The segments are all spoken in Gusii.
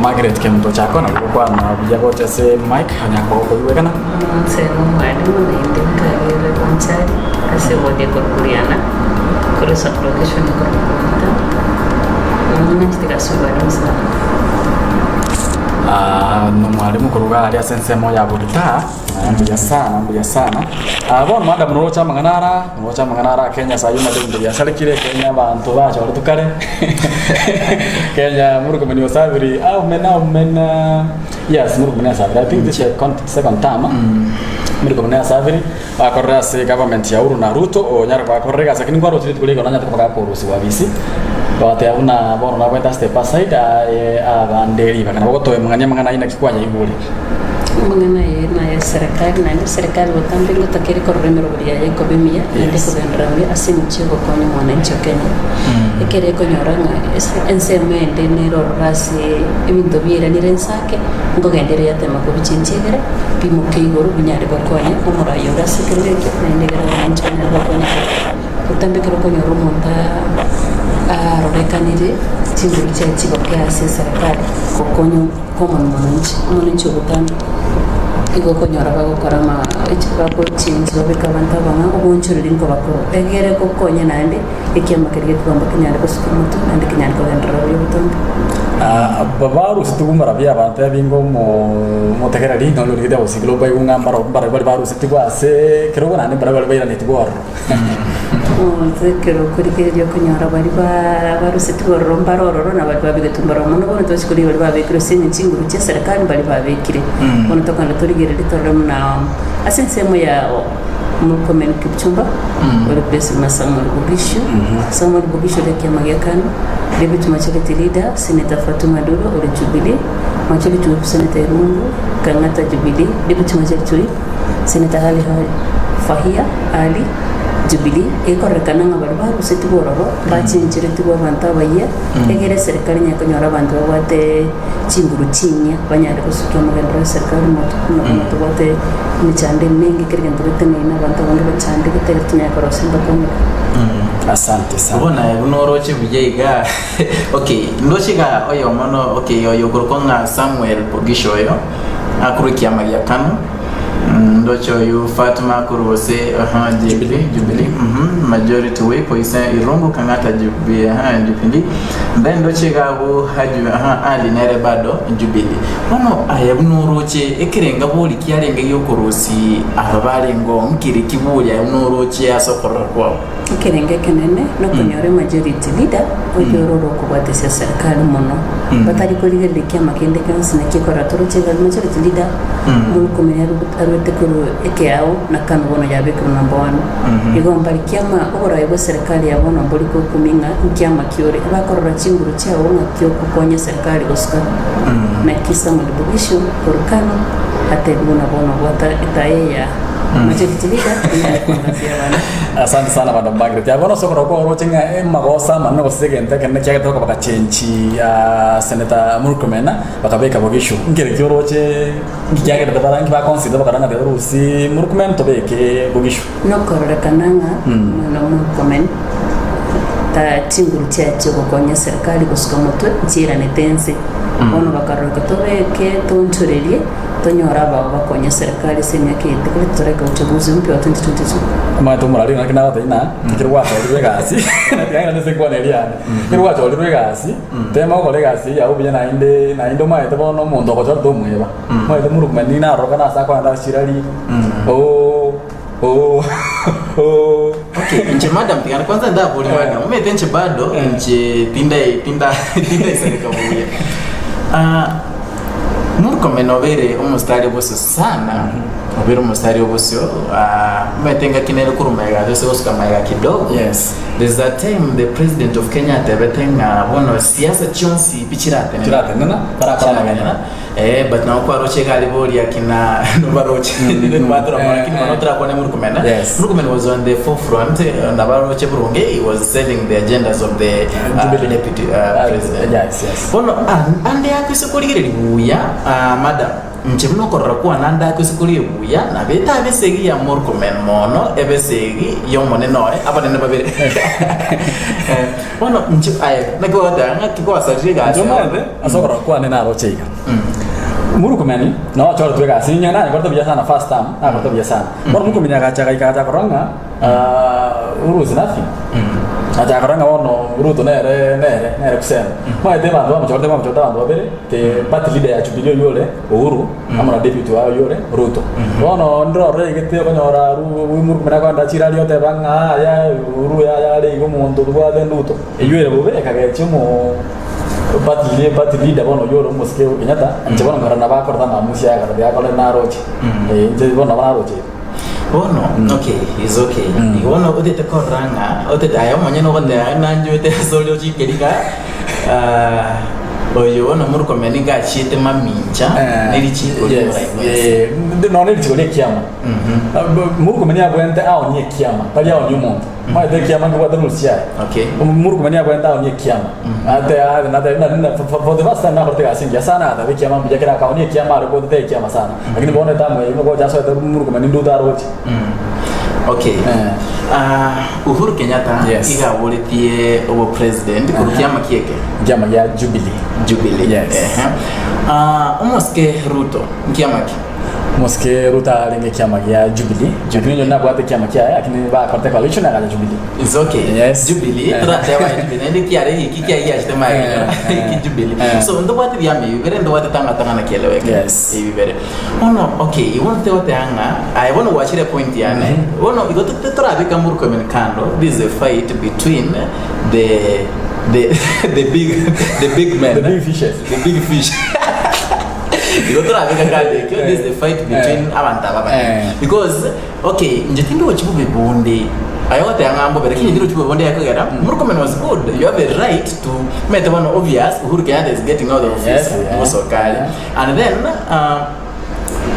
Margaret Kemunto Chako nabo gokwana buya gocha ase mic onye koigwekana. Inche nomwalimu naende nkagerire Bonchari ase eward ya Korokoriana korwa esublocation ya Korokorita ng'anchete egasi ya obwalimu sana. Nomwalimu koruga aria ase ensemo ya Bogita. Mbuya sana, mbuya sana. Ah, bono madam noroche amang'ana ara, noroche amang'ana ara Kenya sayi omanyete ebinto biasarekire, Kenya abanto bachoretwe kare. Kenya Murkomen osabiri aumena aumena yes Murkomen asabiri I think this is second, second term. Murkomen asabiri bakorera ase government ya Uhuru na Ruto onyare bakorera egasi lakini nkwaroche rituko rigo nanyarete koba gakorusiwa ofisi bagateba buna bono nabwate a step aside aye abande ribaga nabo gotoemang'ania amang'ana ayio naki kwanyaigure. Amang'ana aye naya eserekari, naende eserekari botambe ngotoka ere korora emeroberi yaye ekoba emiya, naende ekogenderera buya ase eng'encho yogokonya omwananchi o Kenya. Ekero ekonyora ng'a ase ensemo ende nere ororo ase ebinto biairanire ense ake, nkogenda ere yatema kobichenchia egere bimoke igoro binyare gokonya omorai ore ase ekerogo ekio, naende ekero abananchi banyare gokonyeka. Botambe ekero okonyora omonto arorekanire chinguru chiaye chigoke ase eserekari gokonya. Common mwananchi, omwananchi obotambe igo okonyora bagokora ama bagochange babeke abanto abang'ao oboonchoreri nkobakorwa egere gokonya naende ekiama keria gekogamba kenyare gosuka omotwe naende kenyare kogenderera buya obotambe. Barusetigwe mbarabwo abanto ebinga omotegereri nonye origete gosikira obaigwe ng'a mbaro baria barusetigwe ase ekerogo naende mbarabwo baria bairanetigwe ororo. Omonto ekero okorigereria okonyora baria barusetigwe ororo mbare ororo na baria babegetwe mbare ororo. Mono bono twachia korigia baria babekirwe ase eng'encho chinguru chia eserekari mbaria babekire. Bono tokogenda torigererie torore buna ase ensemo ya Murkomen Kipchumba ore placed buna Samuel Bugishu. Samuel Bugishu ore ekiama gia KANU, Deputy Majority Leader Senator Fatuma Duro ore Jubilee, Majority Whip Senator Irungu Kang'ata Jubilee, Deputy Majority Whip Senator Ali Fahia Ali, Jubilee, ekororekana ng'a baria barusetigwe ororo mbachencheretigwe abanto abayia, egere eserekari enyare konyora abanto babwate chinguru chinyia banyare gosukia omogenderero bwa eserekari motu buna bono tobwate emechando emenge kera egento geteneine abanto abange bachandegete egere tonyare korosia mbakonyeke. Asante sana. Bono aye buna oroche buya iga okay ndoche iga oyomo no okay oyo okorokwa ng'a Samuel Pogisho oyo akorwa ekiama gia KANU Ndoche oyio Fatuma akorwa gose aha JP Jubilee mhm majority whip oise Irungu Kang'ata Jubi aha Jubilee then ndoche iga abwo Haji aha Ali nere bado Jubilee. Bono aye buna oroche ekerenga bori kiarenge giokorusia aba barenge oo nkere ki bori aye buna oroche ase okorora kwao? Ekerengo ekenene nokonyora emajority leader oyio ore orokobwatesia serikali mono batari korigereria kiama kende gionsi naki ekorora toroche iga majority leader Murkomen arwete korwa ekeao na kanu bono yabekirwe number one igo mbari kiama oborai bwa serikali ya bono mbori gokumia ng'a nkiama ki ore bakorora chinguru chiao ng'aki ogokonya serikali gosuka naki Samuel Bugishu korwa kanu atebigwe na bono obwata etaya ya majority leader onyare koangazia abana. Asante sana Madam Margaret. Ya bono ase okorora oroche ng'a emagoso amanene gose egento ekenene kiagete bakachenchi Senator Murkomen bakabeka Bogishu. Nkere ki oroche nki kiagerete bara nki baconsider bakora ng'a tiga torusie Murkomen tobeke Bogishu. Nokororekana ng'a omwana o Murkomen ta chinguru chiaye chiogokonya eserikari gosuka motwe nchiiranete ense. Bono bakaroreka tobeke toonchorerie Tonyore abao bakonye eserekari ase emiaka eye tekore totoreke uchaguzi mpya wa 2022. Omanyete omorari naki nagotebia ng'a ekero gwachorirwe egasi tiga ng'ende ase enkwana eria yane, ekero gwachorirwe egasi, tema gokora egasi eyio yago buya naende naende omanyete bono omonto ogochorete omoeba, omanyete Murkomen nigo narorokana ase akoenda ase chirari ooh ooh ooh. Okay, inche madam tigana kwanza ndabori madam omanyete inche bado inche tindai tinda tindaisaneka buya. Ah, Murkomen obeire omositari obosio sana, obeire omositari obosio, ah, omanyete engaki nere korwa magega gose gosuka magega kidogo. Yes. There's a time the president of Kenya atebete ng'a bono siasa chionsi pi chiratenena. Chiratenena, barakora amagena. Eh, but nabo kwaroche iga aria boria kina nobaroche batura mono lakini mono torakwane Murkomen. Yes. Murkomen was on the forefront eh, nabaroche boronge he was selling the agendas of the uh, Jubilee. deputy uh, president. Yes, yes. Bono ande akoise korigereria buya, ah, madam. Inche buna okorora kwane ndake ase koria buya, nabo etabe esegi ya Murkomen mono, ebe esegi y'omonene oye, abanene babere. Bono inche aye, naki ogoteba ng'aki gwasarire egasi Inche yao? omanyete, ase okorora kwane naroche iga. Murkomen nabo achoretwe egasi, inye nayekorete buya sana first term, nakorete buya sana. Bono Murkomen agacha agaika agacha korora ng'a Uhuru is nothing. Agacha korora ng'a bono Ruto nere nere nere kusema. Omanyete abanto bamochorete bamochorete abanto babere, the party leader ya Jubilee oywo ore Uhuru, amo na deputy waye oywo ore Ruto. Bono ndire ororo egete okonyora Murkomen akoenda chire aria oteba ng'a yaya Uhuru yaya are iga omonto tobwate Ruto. Eywo ere bobe ekagechia omo party leader party leader bono oywo ore omosike Uhuru Kenyatta, inche bono nkarora nabo akorete amaamusi aye akarora akore naroche. Inche bono nabo naroche igo. Bono okay is okay igo bono otete korora ng'a otete aye omonyene ogoteba nanchwete ase oria ochikeri iga oyo bono Murkomen nigo achiete mamincha ne richiko Yes, riomorai bwense. nonya ne richiko ria ekiama. Murkomen abwenerete aonie ekiama, tari aonie omonto. Omanyete ekiama nkebwate rules chiaye. Okay. Murkomen abwenerete aonie ekiama. Ate ate nate na na for the first time nakorete egasi engiya sana agateba ekiama mbuya kera akaonia ekiama are gotete ekiama sana. Lakini bono etamu eye gocha asoete Murkomen nduta aroche. Okay. Eh. Ah, Uhuru Kenyatta Yes. iga aboretie obopresident korwa kiama kieke Ekiama gia Jubilee. Jubilee. Yes. Ehe. Ah, omosike Ruto nkiama ki? Omosike Ruto arenge ekiama gia Jubilee. Lakini onye nabwate ekiama kiaye lakini bakorete coalition agacha Jubilee. It's okay. Yes. Jubilee, Eh. torateba Jubilee. Naende kiare giki kiaye giachete maega. Eh, eh. Iki Jubilee. Eh. So ntobwate ebiama ebi bibere ntobwate tanga tanga na kieleweke. Yes. Ebi bibere. Bono okay, igo nte goteba ng'a aye bono gwachire point yane. Bono igo torabeka Murkomen kando. This is a fight between the the the big the big men. The big fishes. The big fish. Igo torabeka kando ekio, this is the fight between abanto aba babere. Eh. Because okay, inche tindochi bobe bonde. Aye ogoteba ng'a mbobe, lakini tindochi bobe bonde ekogera, Murkomen was good, you have a right to, omanyete bono obvious, Uhuru Kenyatta is getting out of office, Yes, yeah. ngosoka are. And then,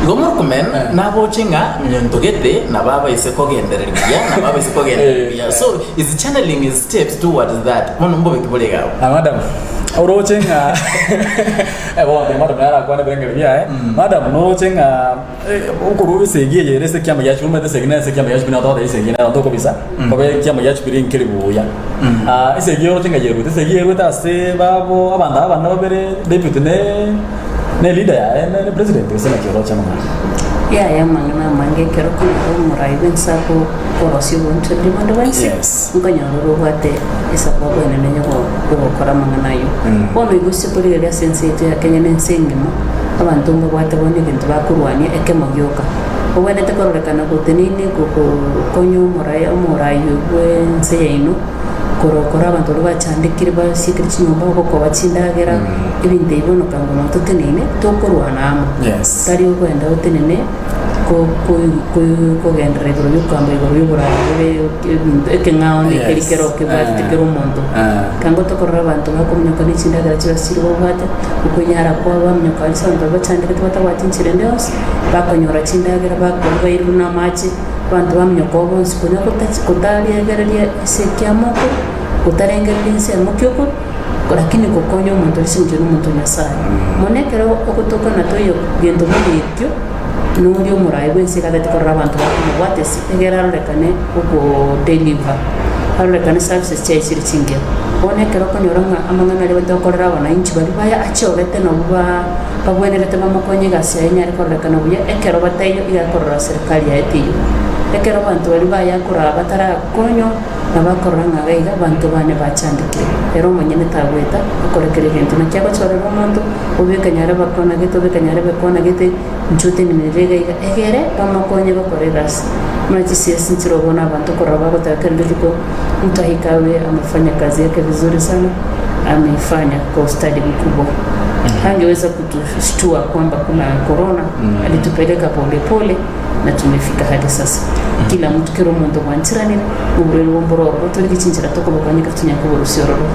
igo Murkomen naboche ng'a minto gete nabo abaise kogendereria buya, nabo abaise kogendereria buya. So, is channeling his steps towards that. Bono mbobe ki bore iga abwo? Ah, madam, oroche ng'a bono teba madam nere arakwane ebirengererio biaye. Madam, noroche ng'a okorwa esegi eye ere ase ekiama gia Jubilee, omanyete esegi nere ase ekiama gia Jubilee nabo togoteba esegi nero tokobisa, koba ekiama gia Jubilee nkeri buya. Esegi oroche ng'a yerwete, esegi yerwete ase babo abanto aba bande babere, deputy ne ne leader yaye ne president gose naki oroche amang'ana? Yaya amang'ana amange ekero okonyora omorai bwensi akorosia obonchoreri bonde bwensi, Yes. nkonyora ore obwate esababu enene yogo yogokora amang'ana ayio. Bono igo ase korigereria ase ense yaito ya Kenya na ense engima, abanto mbabwate bono egento bakorwania ekemo gioka. Obwenerete kororekana goteneine gokonya omorai omorai bwe ense yaino, korokora abanto baria bachandekire basiekire chinyomba gokoba chindagera, ebinto ebi bono kango nonye toteneine, tokorwana amo. Yes. Tari okoenda otenene ko- koi- koi- kogenderera igoro ya okogamba igoro ya oborai bore ebinto ekeng'ao na ekeri Yes. kero kebwatete Eh. kera omonto. Eh. Kango tokorora abanto bakominyoka ne chindagera chibasire babwate, okonyara kwabo baminyoka ase abanto baria bachandegete batabwati nchera ende yonsi, bakonyora chindagera bakora bairwe na amache, abanto baminyoka oo bonsi konya gotachi kotaregereria ase ekiamoko, gotarengereria ensemo ki okoro, lakini gokonya omonto ase eng'encho na omonto o Nyasaye. Mono ekero ogotoka na toiyo gento buna ekio, noria omoraai bwensi iga atagete korora abanto bakomobwata ase egere arorekane ogodeliver, arorekane services chiaye chire chingiya. Bono ekero okonyora ng'a amang'ana aria abanto bakorera abananchi baria baya achorete nabwo ba babwenerete bamokonye egasi yaye enyare kororekana buya, ekero bataiyo iga akorora serikali yaye teiyo. Ekero abanto baria baya akoraa batarakonywa, nabo akorora ng'a iga iga abanto bane bachandekire. Ere omonyene tagoeta akore kera egento. Naki agochorera omonto, obeke nyarebe akonagete, obeke nyarebe akonagete, inche otenenere iga iga, egere bamokonye gokora egasi. Buna chisiasi nchire obwo na abanto okorora bagoteba kera rituko, Mutahi Kawe amefanya kazi yake vizuri sana, ameifanya kwa ustadi mkubwa. Hangeweza kutushtua kwamba kuna corona, alitupeleka pole pole na tumefika hadi sasa. Kila mtu kera omonto bwanchiranire, oborwaire obo mboro ororo tore chinchera tokobokonyeka tonya koborusia ororo.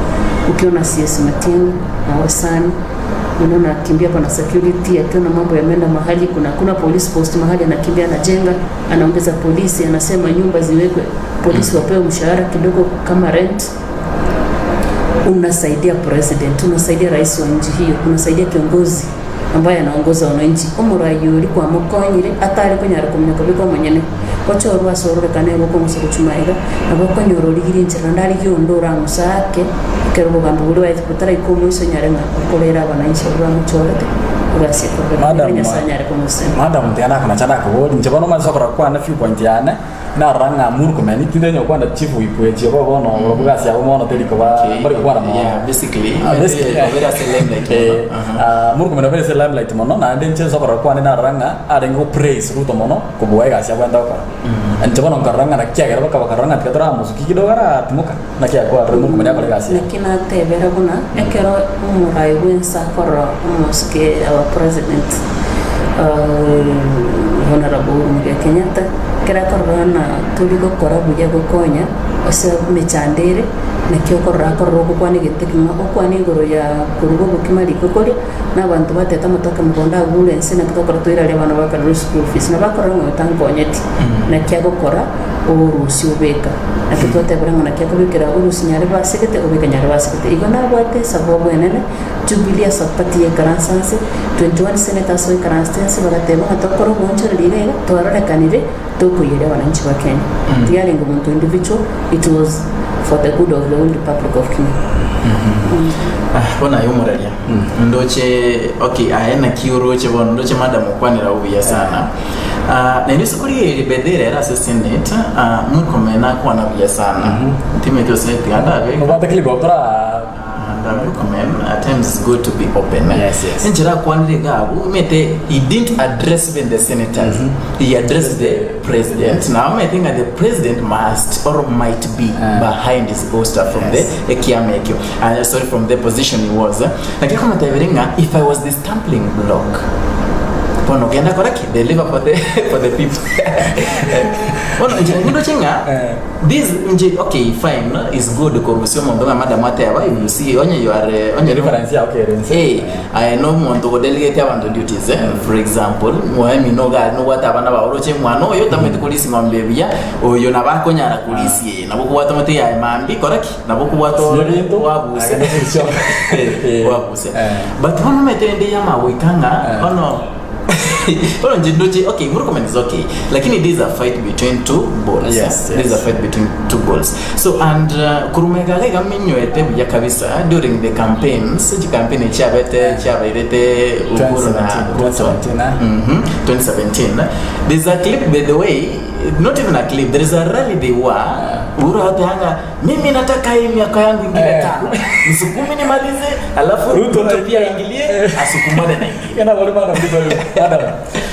Ukiona CS Matiang'i na Wasani unaona akimbia hapa na security, akiona mambo yameenda mahali, kuna kuna police post mahali anakimbia anajenga, anaongeza polisi, anasema nyumba ziwekwe, polisi wapewe mshahara kidogo kama rent. Unasaidia president, unasaidia rais wa nchi hiyo, unasaidia kiongozi. Ambaye anaongoza wananchi, omoraia oria kwamokonyire atare konyara komanya kobeka omonyene, gochorwa ase ororekana ere okong'usa gochia magega, nabo okonyora origirie enchera naende arigie onde oramosaake, ekero obogambi boria bwaye botaraika omoiso onyare ng'a okorere abananchi abwo bamochorete egasi ekorerwe, Madam, ere Nyasae anyare komosemi. Madam tiga nakonacha nakoboria, inche bono omanyete ase okorora kwane viewpoint yane, narora ng'a Murkomen tindenya gokwana chief whip echi obo bono barobwo gasi yabo mono teri koba mbari gokwana mono. Yeah, basically, Ah, basically, obere ase limelight mono. Eh, Aha. ah, Murkomen obere ase limelight mono naende inche ase okorora kwane narora ng'a arenge go praise Ruto mono kobua egasi abwenerete gokora. Inche bono nkarora ng'a naki kiagera bakaba bakarora ng'a tiga toramosukia kidogo aratimoka, naki akwarora Murkomen akore egasi yaye. Naki natebera buna ekero omorai bw'ense akorora omosike our president Honourable Uhuru Muigai Kenyatta, ekero akorora ng'a tori gokora buya gokonya ase emechando ere, naki okorora akorora ogokwana egento ekemo, okwane igoro ya koruga obokima riko koria, na abanto batete amatoke mogondo agure ense naki tokora toirarie abana bakarure school fees, nabo akorora ng'a oyo tankonyeti, naki agokora orusia obeka. Naki twatebire ng'a naki akobekera orusia nyare basegete obeka nyare basegete. Igo nabwate esababu enene, Jubilee ase party yaikaransa nse, 21 senators baikaransete nse bagateba ng'a tokore oboonchoreria iga iga, twarorekanire tokoiyeria abananchi ba Kenya. Tiyarenge omonto individual, it was for the good of the whole Republic of Kenya. Ah, bono aye omoraria ndoche okay aye naki oroche bono ndoche madam okwanera buya sana Ah, naende ase korigereria bendera ere ase senate ah, Murkomen akwana buya sana timeti ose tiga ndabe Nobwate clip oo tora Murkomen at times it's good to be open Yes, yes. enchera akwanire iga abwo omanyete he didn't address even the senators he addressed the president now omanyete ng'a the president must or might be behind his ouster from Yes. the ekiama ekio sorry from the position he was naki akomoteberia ng'a if I was the stumbling block bono genda kora ki deliver for the for the people bono inche naki ndoche ng'a Eh. this inche okay fine is good korusia omonto ng'a madam ateba if you see onye you are eh, onye no- Deliverance yao kere nse. Eh, aye no omonto odelegate abanto duties eh? For example, mwami noga nobwate abana bao oroche mwana oyo tamanyete korisia ng'ombe buya oyo nabo akonyara korisia eye nabo okobwata omote yaye mambi kora ki nabo okobwata Siyo ore binto, wabuse agende korisia. Eh, Eh. wabuse Eh. but bono omanyete rende yamagoika ng'a Eh. bono bono inche ndoche okay Murkomen is okay lakini this is a fight between two bulls Yes, this is a yes. fight between two bulls so and uh, korwa iga iga minywete buya kabisa during the campaigns chicampaign chiabete chiabairete Uhuru na 2017, Ruto 2017, eh? Mhm, 2017 there's a clip by the way not even a clip there is a rally they were Uhuru atehanga mimi nataka hii miaka yangu ingine Eh. tano nisukumi nimalize alafu Ruto Ruto na- pia aingilie asukumane na ingine Kena bori madam kisoyo. Madam.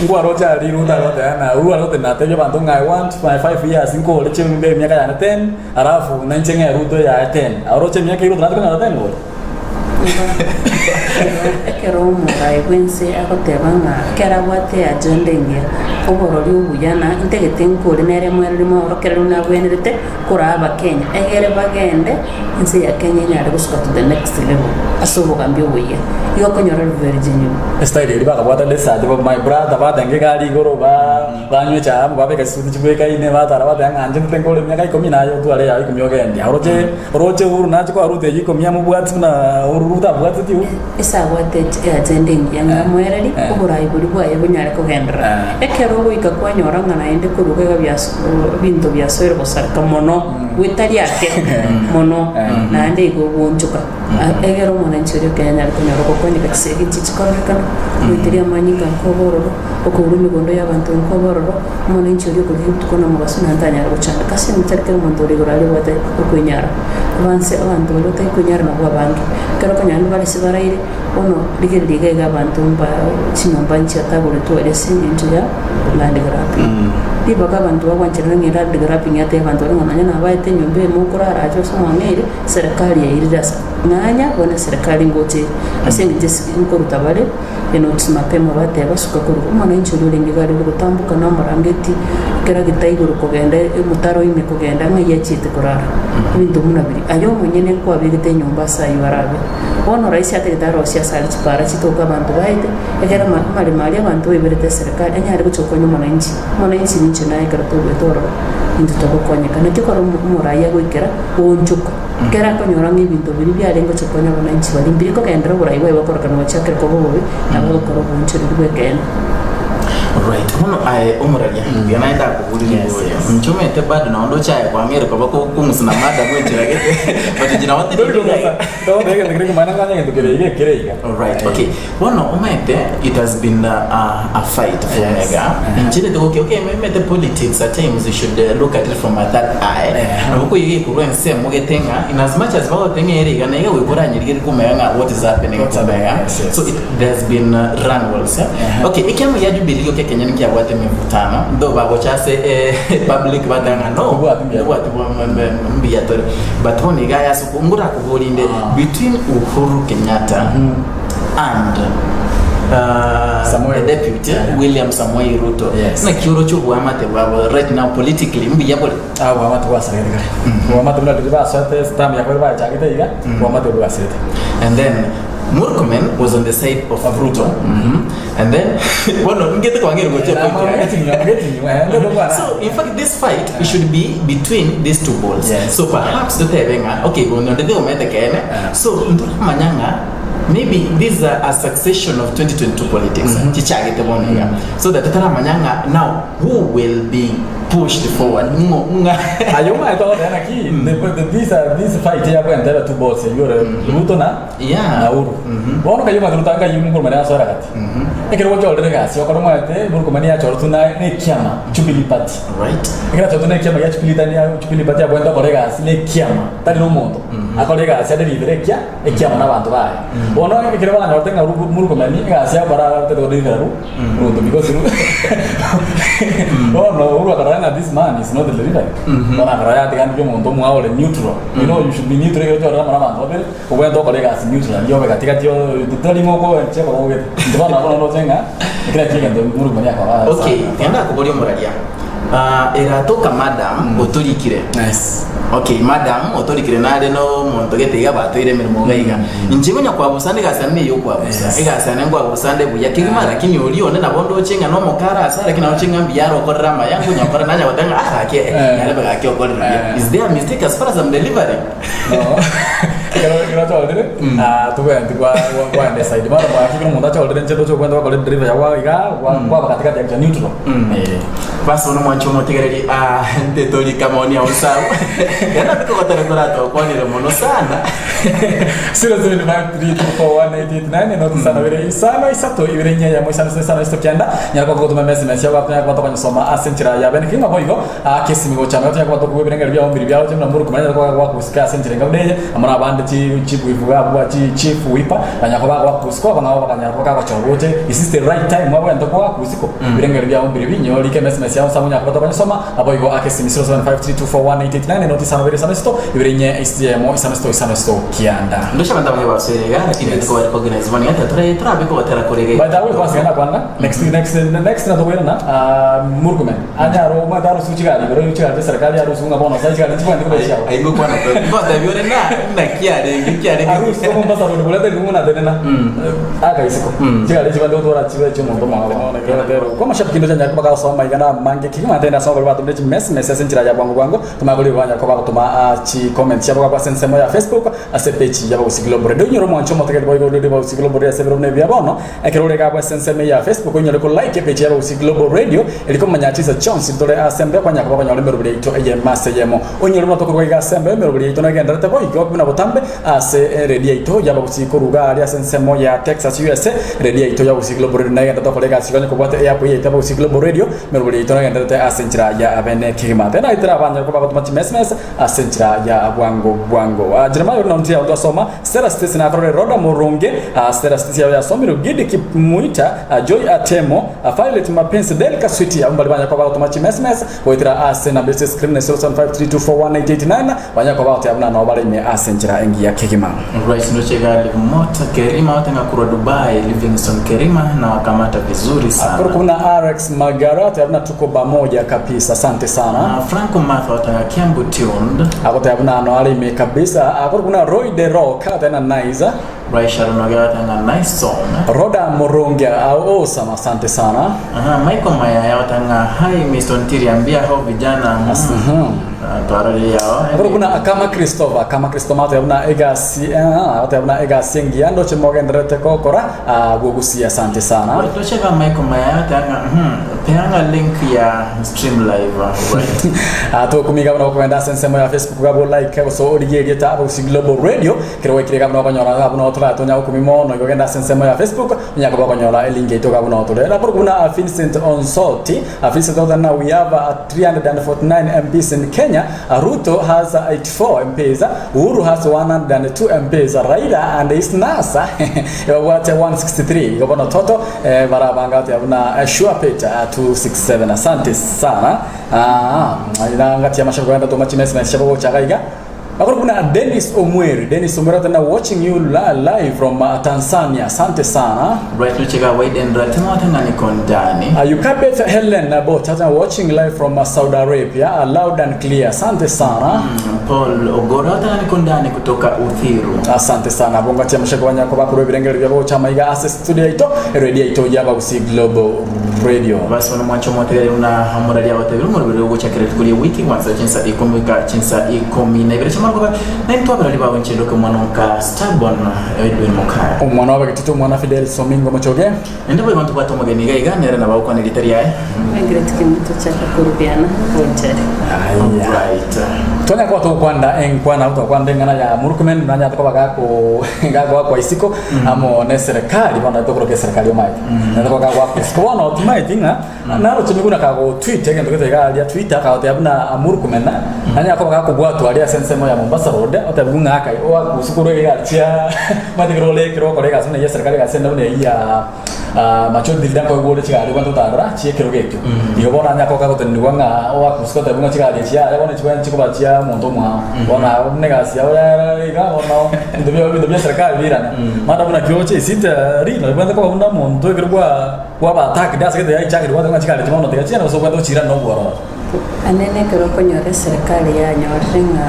Ngwa rocha ari ruta rote na uwa rote na tebia bantu nga I want my 5 years nkore chimbe miaka ya 10 alafu na nche ng'e ruto ya 10. Aroche miaka iruto na tukona 10 bori. Ekero omoraai bw'ense agoteba ng'a ekero abwate agenda engiya, oborori obuya na ntagete nkore nere mwereri mworokereri nabwenerete koraa abakenya, egere bagende ense ya Kenya enyare gosuka to the next level ase obogambi oboyia. Igo okonyora ore very genuine. Estyle eria bakabwata desert ba my brother batenge egari igoro ba banywa echae amo babeka chisuti chibwekaine batara bateba ng'a inche ntete nkore emiaka ikomi naye otware yaye ikomi ogende. Oroche oroche Uhuru nache koa Ruto eywo ikomi amobwati buna Uhuru Ruto abwateti Uhuru. Ase abwate eagenda engiya ng'a amoererie Eh. oborai boria bwaye bonyare kogenderera. Eh. Ekero ogoika kwanyora ng'a naende korwa iga bias ebinto biasoire gosareka mono, gwetari ake mono, Eh. naende igo ogoonchoka. Egere omwananchi oria ekero anyare konyora ogokonyeka chisegi echi chikororekana, goiteria amanyinga nkoba ororo, okourwa emegondo y'abanto nkoba ororo, omwananchi oria okorigia obotuko na omobaso naende tanyara gochandeka. Ase eng'encho tari kera omonto ore igoro aria obwate okwenyara. Abanse abanto baria otari kwenyara nabwo abange. Ekero okonyora naende bare ase baraire, bono rigereria iga iga abanto mba chinyomba nchiatagoretwe aria ase eng'encho ya land grabbing. Ribaga abanto bagwancherana ng'a land grabbing yatebia abanto baria ng'a nonya nabaete enyomba eye mokorara ache ase omong'ina ere, Serikali yairire ase ng'anya bono eserikali ngocha ere ase eng'encho ase nkoruta bare enotice mapema bateba suka korwa omwananchi oria orenge iga arenge gotamboka na omorangeti ekero agete igoro kogenda omotaro ime kogenda ng'ai achiete korara ebinto buna biria. Aye omonyene nkwabegete enyomba ase aywo arabe. Bono raisi atagete arosie ase aria chipara chitoke abanto baete ekero ama amaremo aria abanto baiberete eserikali anyare gocha gokonya omwananchi. Omwananchi ninche naye ekero togoeta ororo intwe togokonyeka. Naki ekero omorai agoikera goonchoka. Ekero akonyora ng'a ebinto biria biarenge gocha konya abananchi baria mbiri kogenderera oborai bwaye bokorokana gochakera koba obobe, nabo agokora oboonchoreria bw'ekeene. Right, bono aye omoraria, tiga naye ndakoborie Yes, riborio. yes. Inche omanyete bado nabo ndoche aye kwang'eire koba kong'usuna madam enchera gete, but inche nabo Ndori tindi kong'usa, ndogoteba egento kere komanya ng'a egento kere iga ekere iga. Alright, okay. Bono omanyete it has been a, a fight for Yes. Omega. Inche nete okay, okay, omanyete politics at times you should look at it from a third eye. Nabo koiga ekorwa ensemo gete ng'a in as much as bagote ng'a ere iga na iga goika oranyerigere komanya ng'a what is happening What's happening, Omega. yes, yes. So it, there's been runways. Eh? Okay, ekiama gia Jubilee gioka Kenya nikiabwate emevutano though bagocha ase eh, public bateba ng'a no Tobwati mbuya. tobwati mbuya tore but bono iga ase ngorakoborie inde between Uhuru Kenyatta and Samoei the deputy William Samoei Ruto Yes. naki oroche oboamate bwabo right now politically mbuya bore Ah, oboamate bwasarete kare. Oboamate buna riria basoete term ya kabere bachagete iga, oboamate bwasirete. and then Murkomen was on the side of Ruto and then bono ngete kwang'era gochia point yaye. So in fact this fight it should be between these two bulls. Yes. So perhaps totebe ng'a okay bono ndete omanyete kene. So ntoramanya ng'a maybe this is a succession of 2022 politics chichagete bono iga. So that totaramanya ng'a now who will be pushed forward ng'o ng'a Aye omanyete ogoteba naki this this fight ya bwentebe two bulls eywo ore Ruto na Yeah. na Uhuru. Bono kayio omanyete Ruto anga ayio Murkomen asoera gati. Ekero gochorire egasi okore omanyete Murkomen yachoretwe na na ekiama Jubilee Party. Right. Ekero achoretwe na ekiama gia Jubilee tari Jubilee Party abwenerete okora egasi na ekiama tari na omonto. Akore egasi ade ribero ekia ekiama na abanto baye. Bono ekero banyorete ng'a Ru- Murkomen egasi agokora agatete kodivera Ru Ruto because Ru bono Uhuru akarora ng'a this man is not delivering. Bono akarora yatiganire omonto omwao ore neutral. You know you should be neutral ekero ochorire amo na abanto babere. Obwenerete gokora egasi neutral, riria obe gati gati tari ng'a okoenchia korwa ogete. Inche bono nabo noroche ng'a ekero ekio egento Murkomen akora Okay, genda nakoboria omoraria. Ah, eratoka madam otorikire. Nice. Okay, madam otorikire nare no omonto gete iga batoire emeremo iga iga. Inche konya kwabusa nde egasi yane neye okwabusa. Yes. Egasi yane nkwabusa nde buya kegima lakini oria one nabo ndoche ng'a nomokara ase lakini naroche ng'a mbuya arokorera amaya nkonya gokora nanya goteba ng'a ah gaki Eh. narebe gaki okorire buya. Eh. Is there a mistake as far as I'm delivering? No. Ekero ekero achorire, ah, tobwenereti kwa kwa kwaenda eside. Bono mwaki ekero omonto achorire inche ndoche okobwate gokora edriver yago iga, gwa kwaba katikati ya neutral. Eh. Basi bono mwanche omotegereri ah, ntetorika maoni ao sawa Yaani bikogotera koratokwanire mono sana 0753241889 enoti isano ibere isano isato ibere inye eyemo isano isano isano isato kianda nyara gotoma message yao gotonyara koba tokonyesoma ase enchera ya bene kegima boigo Aa kesimi gocha amaiga tonya koba tokobua ebirengero biao mbiri biao buna more komanya koba gwakusika ase enchera enga buna eye, amo nabande chi chief whip abwo chi chief whipper banyara koba bakusiko abang'ao bakanyara koba kagochora goche is this the right time mwabwenerete koba kusiko ebirengero biao mbiri binyore rika emesmesi yao nsa monyara koba tokonyesoma naboigo aa kesimi 0753241889 enoti isano ibere isano isato ibere inye eyemo isano isato isano isato kianda. Ndosha abanto abange basoire iga lakini Yes. tiko recognize bono iga tore torabe kogotera kore iga By the way, kwanza genda kwanza next next next natokoirana ah Murkomen Anyare omanyete arusiwe chigari igoro chigari chia serikali arusiwe ng'a bono sai chigari nchibwenerete koba echiabo. Aye ngokwana kwe. Ngotebi ore na naki arenge ki arenge. Arusiwe Mombasa road koreta ringu buna atenena aka isiko. Chigari chibwenerete gotwara chibe chia omonto omwabo. Kwa mashabiki ndoche anyare koba kagosoma iga na amange kegima ntende ase baria batomire chimesmesi ase enchera ya bwango bwango tomanye koria banyare koba bagotoma chi comment chiabo gakwa ase ensemo ya Facebook ase page ya Abagusii Global Radio. Onyore omwancho omotegereri boigo ore Abagusii Global Radio ase ebiro buna ebi bia bono. Ekero ore iga ase ensemo eye ya Facebook onyare ko like epage ya Abagusii Global Radio erio komanya chinsa chionsi tore ase embe kwanya koba okonyora emeroberi yaito eyemo ase eyemo. Onyore buna tokorwa iga ase embe emeroberi yaito negendererete boigo buna botambe ase eredio yaito ya Abagusii koruga aria ase ensemo ya Texas USA eredio yaito ya Abagusii Global Radio negendererete gokora egasi igo onye kobwate eapp eye yaito Abagusii Global Radio emeroberi yaito negendererete ase enchera ya abene kegima. Tena naitera abanyare koba bagotoma chimesmes ase enchera ya bwango bwango. Jeremiah ore nonto yao twasoma Stella Stacy nakorore Rhoda Murungi, Stella Stacy yao yasomirwe Gidi Kimuita, Joy Atemo, Violet Mapenzi, Delca Sweet abwo mbari banya koba bagotoma chimesmes goetera ase namba ase screen ne 0753241889 banya koba bagoteba buna nabo bare ime ase enchera engiya kegima. Right, ndochega Mota Kerima watenga kurwa Dubai Livingston Kerima na wakamata vizuri sana. Akoro kuna Alex Magara ateba buna tuko bamoja kabisa asante sana. Na Franco Martha watenga Kiambu tuned. Agoteba buna ano are ime kabisa. Akoro buna Roy the Rock ateba na nice. Rai Sharon Oge watenga nice song. Roda Murungi au awesome asante sana. Aha, Michael Mayaya watenga hi Mr. Ntiri ambia hao vijana. Twarorire yao. Aboro buna akama Christopher, akama Christopher mateba buna egasi eh, abateba buna egasi engiya ndoche mogendererete gokora ah, bwogusia asante sana. Right, tocheka Michael Mayaya tanga peanga link ya stream live right. Ah, tokumiga buna okogenda ase ensemo ya Facebook gabo like gose origie erieta Abagusii Global Radio kero gwaikire iga buna okonyora iga buna otoratonya gokumi mono igo genda ase ensemo ya Facebook onya koba okonyora elink yaito iga buna otore Raporo buna ah, Vincent Onsoti ah, Vincent Onsoti na we have ah, 349 MPs in Kenya ah, Ruto has ah, 84 MPs ah, Uhuru has 102 MPs ah, Raila and his NASA ebabwate 163 igo bono toto eh, barabanga bateba buna eh, sure pet ah, 267 asante sana ah, ngati amashabu genda toma chimesi chabo gochaga iga Bakore buna Dennis Omweri Dennis Omweri atena watching you live from uh, Tanzania asante sana Right, tocheka Widen Ratema watanga niko ndani. Yukabeth Helen Bot atena watching live from Saudi Arabia loud and clear asante sana Paul Ogora watanga niko ndani kutoka Uthiru. Asante sana bongati amashako banyako bakuru ebirengero byabo chama iga ase studio yaito radio yaito y'Abagusii Global Radio. Basi bano mwancho motegere una murari abatebire umurubiri wo guchakira kuri wiki kwanza chinsa 10 ka chinsa 12 chamarwa na ntwa barari bawo nchendo ke mwana ka Stubborn Edwin Mukaya. Omwana w'abagitito omwana Fidel Somingo Mochoge. Nende boy bantu bato mugeni ga iganera na bawo litari yae. Margaret Kimuto chaka kurubiana bonchari. Aya. Right. Tonya kwa tukwanda enkwana twakwanda eng'ana ya Murkomen nanya tukoba gako gako kwa isiko amo ne serikali bono tukoroka serikali omaete na tukoba gako isiko bono tumaete ng'a naro chimiguna kago tweet egento gete garia Twitter kagote buna Murkomen nanya koba gako bwatwa aria sensemo ya Mombasa Road otebu ng'a kai oa kusukuru garia matigiro le kiro kore gasu na ya serikali gasenda buna ya macho dilda ko gole chigari kwanto tarra chiekero gekyo igo bono anya koka gotenigwa ng'a oa kusiko tebu ng'a chigari chia are bono chikwen chikoba chia omonto omwao bono abo negasi yabo yara iga bono ebinto bia ebinto bia serikali birane mara buna kioche esita rino ebwate koba buna omonto ekero bwa bwaba attacked ase egento yaichakire gwateba ng'a chigari bono tiga chiane gose obwate gochirana na obwororo. Anene ekero okonyora eserikali yanyorire ng'a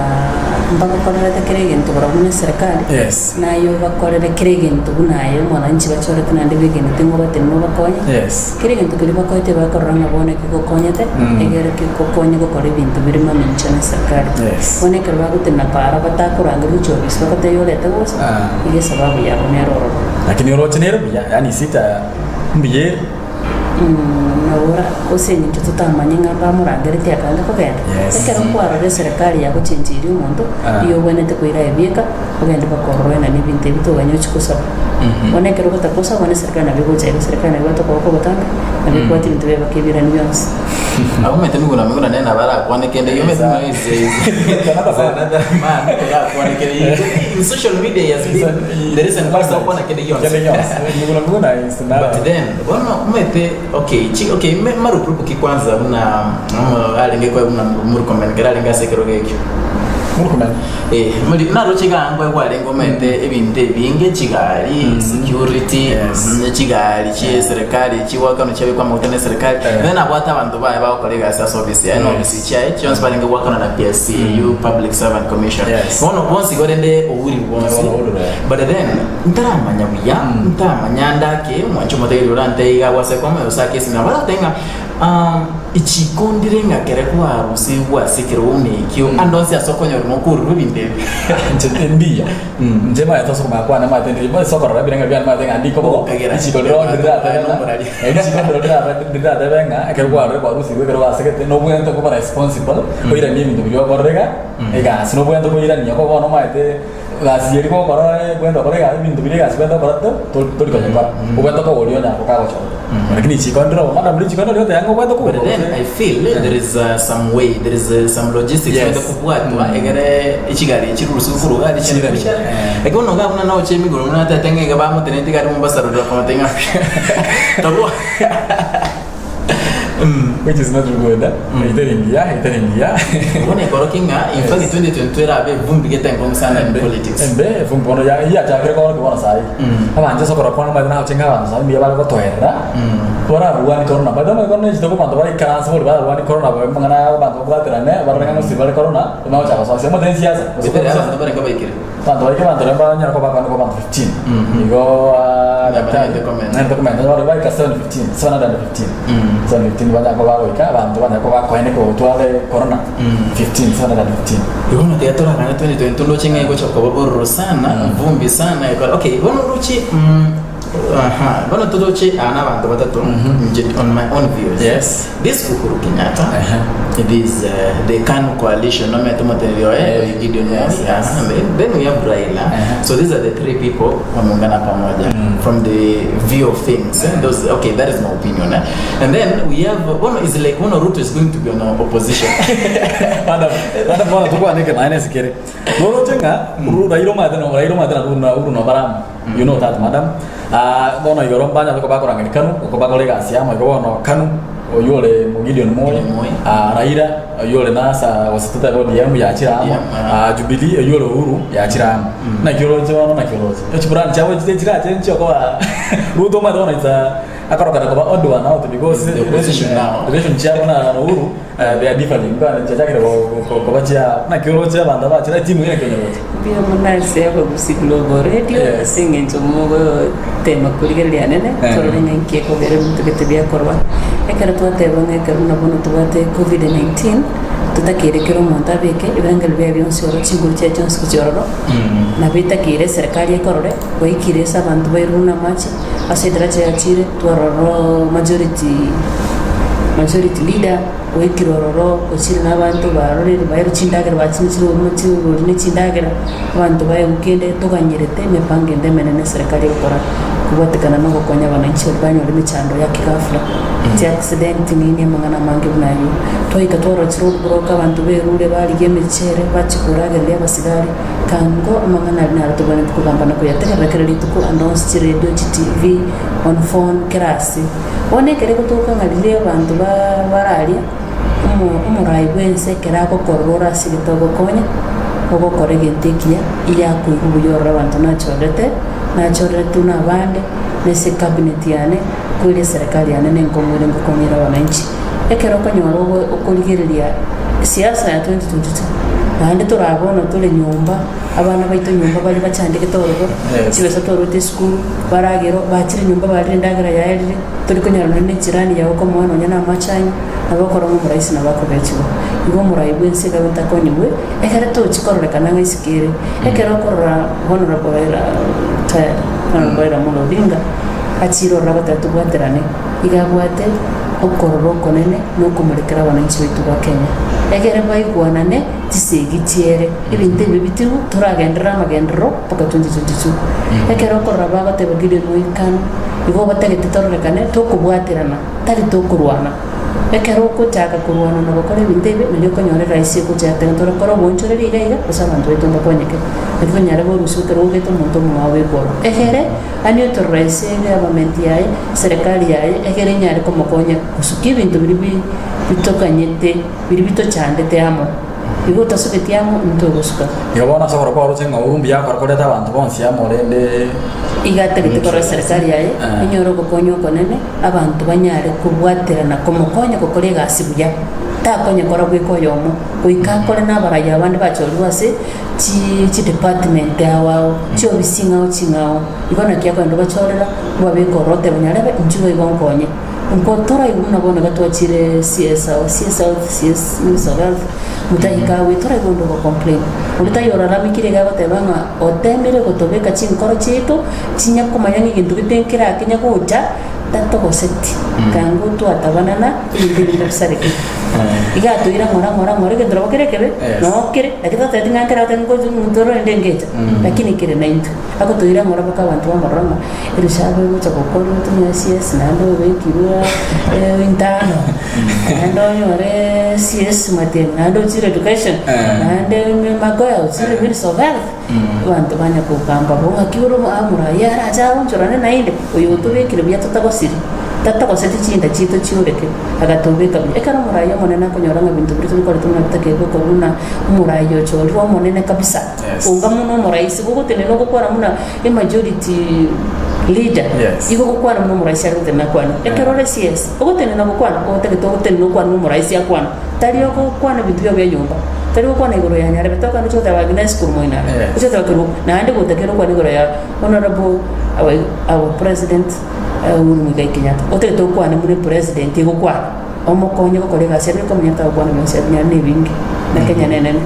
mbagokorerete kera egento barabwo na eserikali, Yes. naye obakorere kera egento buna aye omwananchi bachorete naende begenete ng'a obatenene obakonye. Yes. Kera egento keria bakoete bakorora ng'a bono ekegokonyete, egere kegokonye gokora ebinto bire mamincha na eserikali. Yes. Bono ekero bagotenena para batakorangeria gochia ofisi bagotebia orete gocha, Ah. iga esababu yabo nere ororo. Lakini oroche nere buya, yaani sita mbuya ere. Nabora ase eng'encho totamanye ng'a mbamorangeretie akange kogenda. Yes. Ekero kwarora eserekari yagochenchirie omonto, Ah. nigo obwenerete koira ebieka, ogende bakorora ng'a na ebinto ebi toganye ochie kosaba. Bono ekero ogotakosaba bono eserekari nabo egocha iga eserekari nabo ebwate okoboko ogotambe, nabo ebwate ebinto biaye baka ebirani bionsi. Abamanyete miguna miguna nene abarakwane kende iyo mete no is is another man orakwane kende in social media he has been the recent past akwana kende yonse. Kende yonse. Miguna miguna is another. But then bono umete okay chi okay me marupurupu ki kwanza buna alenge kwa buna Murkomen kera alenge asekero gekyo. Murkomen. Muri naroche gangwe gwarenge omanyete ebinto ebinge chigari security Yes. chigari chie serikali chiwakano chiabekwa amaguta na eserikali then abwate abanto baye bagokora egasi ase ofisi yaye na ofisi chiaye chionsi barenge gwakana na PSC EU Public Servant Commission. Yes. Bono bonsi igo rende oburi bwonsi. Bono oburi bwaye. But then ntaramanya buya ntaramanya ndake omwancho omotegereri orante iga agwase kwamo gose ake esimi nabo agotebi ng'a echikondire ng'a kere kwarusia gwase ekero buna ekio ande onsi ase okonyora nokorurwa ebinto ebi. Inche ndiyo inche maete ase okomanya kwane maete ndiri ase okorora ebirengo biane maete ng'a ndiko bogo Okagera. richiko riro ndiratebe ng'a Nomorari. richiko ndiro ndiratebe ng'a ekero kwarure kwarusigwe ekero gwasegete nobwenerete koba responsible oiranie ebinto biria okorire iga egasi nobwenerete koirania ko bono omanyete gasi eri gokora bwende okore egasi ebinto biria egasi bwende okora tori konyekora obwenerete kogoria onya kokagochora lakini richiko ndiro madam richiko ndiro rioteba ng'a obwenerete But kogora then I feel there is some way, there is some logistics Yes. wenda kubwatwa egere echigari echirurusi kuruga Chirani. Eh. ekero noga buna naoche emigoro buna atete ng'a iga bamoteneti gari Mombasa Road bakamotebia ng'a tabwo which is not good eh? Itari ngiya itari ngiya. Bono ekorokia ng'a in fact 2022 erabe evumbi gete enkongu sana in politics. Embe vumbi bono ya yachakire koro bono sai abanje sokora kwana maze naho chenga abantu sai mbiya bari gotoerera bararwani corona by the way corona chitoko bantu bari karansa bori bararwani corona mangana abantu babwaterane baroreng'a ng'osi bari corona naho chaka so semo tensiasa Betera abantu barenge baikire. Abanto baike abanto riria banyare koba bakwana koba abanto 15. Igo ah, Nabo daktari naende comment. naende comment barabwo baika 715, 715. 715 banyare koba bagoika abanto banyare koba bakoeneka gotware corona 15, 715. Igo bono tiga toragane 2022 ndoche ng'a egocha koba bororo sana, vumbi sana ekora okay bono oroche aha bono toroche aa na abanto batato inche on my own views. Yes. This Uhuru Kenyatta, Ehe. this the KANU coalition nomanyete omoteneneri oye Eh, oyo Gideon Moi, yes, yes. aha, then, then we have Raila. Ehe. So these are the three people wameungana pamoja from the view of things. Eh? Those, okay, that is my opinion. Eh? And then we have one is like one Ruto is going to be on opposition. Madam, madam bono tukwaneke maene sikere. Noroche ng'a ru Raila omanyete no Raila omanyete na Uhuru na Uhuru no baramo. You know that madam. Ah, bono igoro mbanyare koba bakorang'ani Kanu, oko bakore egasi amo igo bono Kanu oywo ore mo Gideon Moi, Gideon Moi. ah, Raila oywo ore NASA gose totebe ODM yachire amo, ODM, ah. ah, Jubilee oywo ore Uhuru yachire amo. Naki oroche bono naki oroche. Echipurani chiabo chire chirache nchiokoba Ruto omanyete bono it's a akorokana koba odd one out because The opposition now. relation chiabo na na Uhuru eh, they are differing. Nkwana chiachakire ko- ko- koba chia naki oroche abanto abachire etimu eye naki onyeroche. Mbuya mono ase Abagusii Global Radio Yes. ase eng'encho mogotema korigereria anene Eh. torore ng'a inki ekogera ebinto gete biakorwa. Ekero twateba ng'a ekero buna bono tobwate Covid-19, totakeire kera omonto abeke ebirengererio biaye bionsi ororo, chinguru chiaye chionsi gochia ororo, nabo etakeire eserekari ekorore, goikire ase abanto bairwe buna amache, ase edaraja yachire, twarora majority majority leader. Oikire ororo, ochire nabanto barorire bairwe chindagera bachimichire obomo chirori ne chindagera, abanto baegwe kende toganyerete emepango ende emenene eserekari egokora kobwatekana na ogokonya abananchi baria banyora emechando ya kighafla, chiaccident nini amang'ana amange buna ayio. Twaika twarora chiroadblock abanto berure barigia emechere bachia koragereria abasigari, kango amang'ana aria naro tobwenerete kogamba na koyategerera kera rituko ande onsi chiredio, chitivi, on phone, kera ase. Bono ekero egotoka ng'a riria abanto bararia, omorai bw'ense ekero agokorora ore ase egete ogokonya, ogokora egento ekiya, iga akoigwa buya ororo abanto nachorete, nachorerete buna abande, na ase ecabinet yane, kweri eserekari yane nenkong'u ere ngokonyera abananchi. Ekero okonyora okorigereria siasa ya 2022, naende torabe bono tore nyomba. Abana baito nyomba baria bachandegete ororo, chibesa twarwete esukuru, baragera, bachire nyomba barire endagera yaerire, tori konyora nonya ne echirani yao okomoa nonya na amache anywe, nabo okora ng'a omoraisi nabo akogechigwa. Igo omorai bwensi iga gotakonyigwe, ekere tochi kororekana ng'a isiko ere, ekero okorora Honourable Raila retired Honourable Raila Amolo Odinga, achire ororo agoteba tobwaterane, iga abwate okorora okonene na okomorekera abananchi baito ba Kenya, egere baigwanane chisegi chiere. Ebinto ebi bitigwe, toragenderere amagenderero mpaka 2022. Ekero okorora bagoteba Gideon Moikano, igo obatagete tororekane tokobwaterana, tari tokorwana. Ekero ogochaka korwana na gokora ebinto ebi, nario okonyora eraisi egocha yateba torakore oboonchoreria iga iga, gose abanto baito mbakonyeke. Naki tonyare korusia ekero ogete omonto omong'ao bwekoro. Egere aneutralise egovernment yaye, eserekari yaye, egere enyare komokonya gosukia ebinto biria bi bitokanyete, biria bitochandete amo. Igo otasugeti amo, intwe ogosuka. Igo bono ase okorokwa oroche ng'a ouru mbuya akore koreta abanto bonsi amo, rende. Igo atagete korora eserekari yaye enyore ogokonya okonene, abanto banyare kobwaterana komokonya gokora egasi buya. Takonya kora bweka oyomo, goika akore nabaraia abande bachorirwe ase chi chidepartment ao ao, chiofisi ching'ao ching'ao. Igo naki akogenda obachorera, obabeka ororo oteba nyarebe inchuo igo nkonye. Nkotoraigwe buna bono iga twachire CS ao, CS health, CS minister of health, motahika agwo toraigwe onde ogo complain. Onde taiyo oraramekire iga agoteba ng'a otemire gotobeka chinkoro chiaito, chinya komanya ng'a egento gete nkerakenye gocha, tatogoseti. Kango twatabanana, ebinto ebi mbisareke. Iga atoira ng'ora ng'ora ng'ora egento nabo kere ekebe, Yes. noo kere, lakini totebeti ng'a nkere agotebi ngochi torende ngecha, lakini kere naintwe. Agotoira ng'ora mpaka abanto bamorora ng'a. Erusabu egocha gokorwa otumia CS naende obekirwe intano naende onyore CS Matiang'i naende ochire education naende Magoha ochire minister of health abanto banya kogamba bo ng'aki ore omoraia arache aonchorane naende oyo otobekire buya totagosiri tatagoseti chinda chiaito chioreke agatobeka buya. Ekero omoraia omonene akonyora ng'a ebinto biria tobikorete buna bitakeire gokorwa buna omoraia ochorirwe omonene kabisa onga mono omoraisi bogotenena ogokwana buna Emajority Leader, Yes. igo ogokwana buna omoraisi are gotenena akwane. Ekero ore CS, ogotenena gokwana, otagete ogotenena okwane buna omoraisi akwana. Tari ogokwana ebinto biago bia nyomba, tari gokwana igoro ya nyarebe, tokana oche goteba Agnes korwa moino are, Yes. oche goteba korwa naende gotakera okwane igoro ya Honourable our, our president Uhuru Muigai Kenyatta. Otagete okwane buna epresident egokwana, omokonye gokora egasi ere okomenya tagokwana bionsi ebi nyare na ebinge, na Kenya nenene.